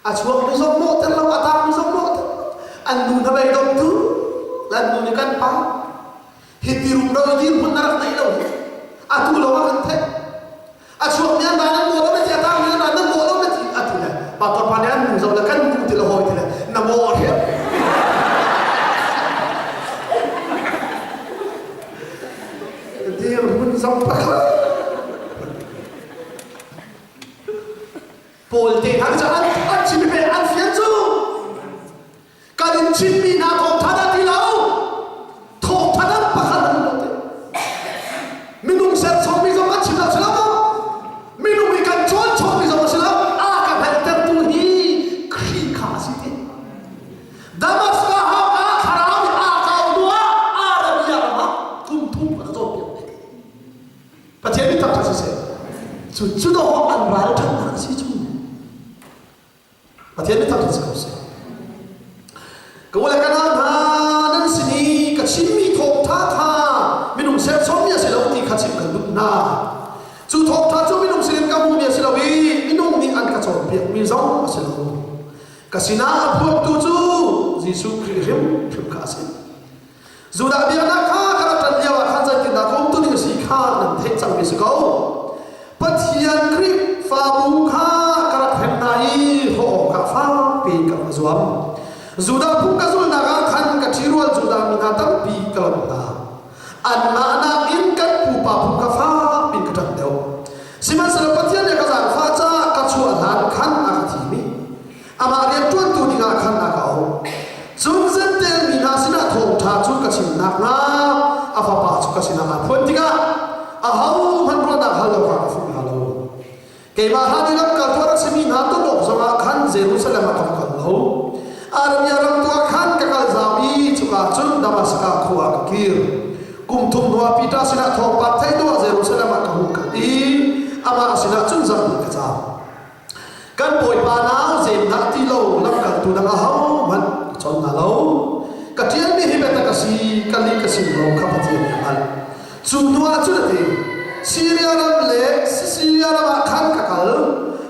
A chuakmi zong mawhter lo, a tangmi zong mawhter lo. An nu hna bei dongtu, an nu nih kan pa. Hi ti rumro i dirhmun na rak neih lo hi. Atu lo ah kan theih. A chuakmi an dan an maw lo na ti, a tangmi an dan nan maw lo na ti. A ti le pastor pa nih an nu zoh le kan nu ti le hawi ti le na maw hrim. Dirhmun zong pakhat. Paul te hna cu an an chim pe an fian cu kan in chimmi hna thawngtha dah ti lo thawngtha dang pakhat an lo te minung serchommi zong an chim lo si lo minung i kan cawn chommi zong a si lo a ka hngalhtertu hi Khrih kha a si ti Damascus hauka thlarau nih aa kau hnu ah Arabia ram ah kum thum a ka cawnpiak Pathian nih thangṭhat siseh. Cu cu dawh an ralṭhatnak a si cu. Pathian nih thangṭhat si ko seh. Ka u le ka nau hna nan sin i ka chimmi thawngṭha kha minung serchommi a si lo ti kha chim kan duh hna. Cu thawngṭha cu minung sinin ka hmuhmi a si lo i minung nih an ka cawnpiakmi zong a si lo. Ka sinah a phuangtu cu Jesuh Khrih hrimhrim kha a si. Judah biaknak kha ka rak ṭan lioah khan zeitindah ka umtu ding a si kha nan theih cangmi si ko. Pathian Khrihfabu kha ka rak hrem hna i hawh awkah fakpi in ka rak zuam. Judah phung ka zulhnak ah khan ka ṭhirual Judah mi hna tampi ka lawmh hna. Anmah nakin kan pupa phung kha fakpi in ka ṭanh deuh. Sihmanhsehlaw Pathian nih a ka zaangfah caah ka chuah hlan khan a ka thim i Amah rianṭuantu dingah khan a ka auh. Cun Jentail mi hna sinah thawngṭha cu ka chim nakhnga a fapa cu ka sinah aa phuan tikah ahohmanh ruahnak hal lo kha ka fuh hna lo. Keimah hlan i lamkaltu a rak simi hna ton awk zongah khan Jerusalem ah ka va kal lo. Arabia ram tu ah khan ka kal zau i cuka cun Damaskas khua ah ka kir. Kum thum hnuah Peter sinah thawngpang theih duh ah Jerusalem ah ka hung kal i amah sinah cun zarhhnih ka caam. Kan Bawipa nau zemdah ti lo lamkaltu dang ahohmanh ka chawn hna lo. Ka ṭialmi hi biatak a si, ka lih ka sim lo kha Pathian nih a hngalh. Cu hnu ah cun a ti, Siria ram le Sisilia ram ah khan ka kal.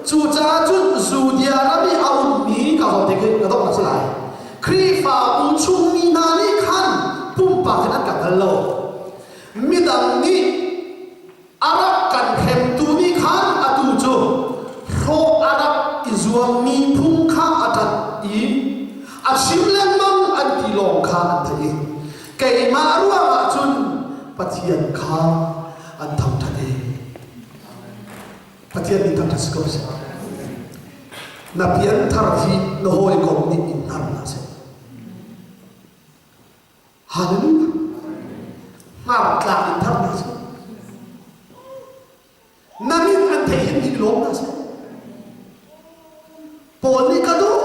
Cucaah cun Judea ram i a ummi ka zoh tik i ka donghnak si lai. Khrihfabu chungmi hna nih khan pumpak in an ka hngal lo. Midang nih A rak kan hremtu nih khan atu cu hrawh a rak i zuammi phung kha a ṭanh i a chim lengmang an ti lawng kha an theih i keimah ruangah cun Pathian kha an thangṭhat i Pathian nih thangṭhat si ko seh. Na pianthar hi na hawikom nih in hngar hna seh. Hallelujah. Hngar tlak in thar hna seh. Na min an theih hin i lawm hna seh. Paul nih ka duh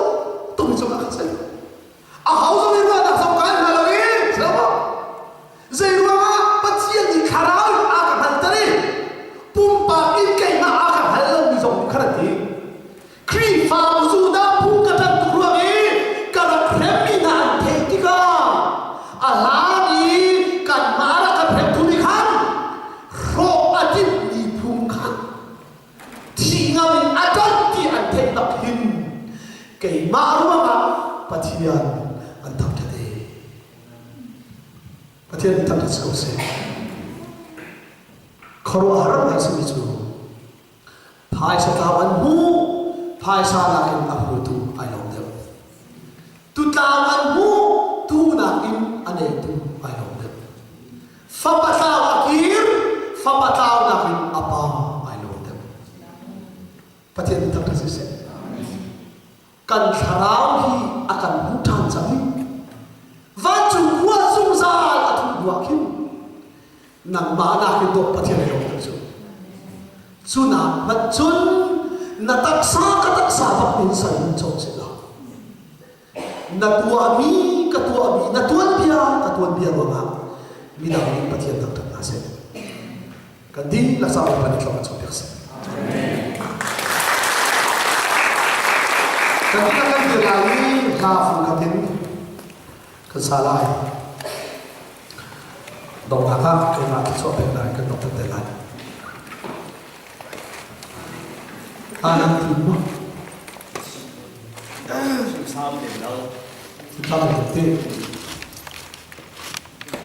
tung cungah khan seh. A ho zong i ruahnak zong kai hna lo i silo Zei ruangah Pathian nih thlarau in a ka hngalter i pumpak in keimah a ka hngal lomi zong nih khan an ti. Khrihfabu Judah phu ka ṭanh tuk ruang i ka rak hremmi hna an theih tikah a hlan i kanmah rak kan hremtu nih khan hrawh a timhmi phung kha thih ngam in a ṭanh ti an theih bak hin keimah ruangah Pathian an thangṭhat i Pathian nih thangṭhat si ko seh. Khuaruahhar ngai simi cu Phaisa tlau an hmuh, phaisa nakin a hmutu ai lawm deuh. Tutlau an hmuh, tu nakin a neitu ai lawm deuh. Fapa tlau a kir, fapa tlau nakin a pa ai lawm deuh. Pathian nih thangṭhat siseh. Kan thlarau hi a kan hmuh ṭhan cang i vancung khua zungzal a thuh hnuah khin nangmah nakin dawh Pathian ai lawm cu. Cu nak hmanh cun na taksa ka taksa bak in sal in cawm seh law na tuahmi ka tuahmi na tuanbia ka tuanbia ruangah midang nih Pathian thangṭhat hna seh. Kan dihlak caah Bawipa nih thlawm an chuahpiak seh. Kan dihlak kan dir lai i hla fungkhat in kan sa lai. Donghnak ah keimah thluachuah peknak in kan dong te lai. Anan tim maw? Chim sau lem lo. Chim sau lem ti.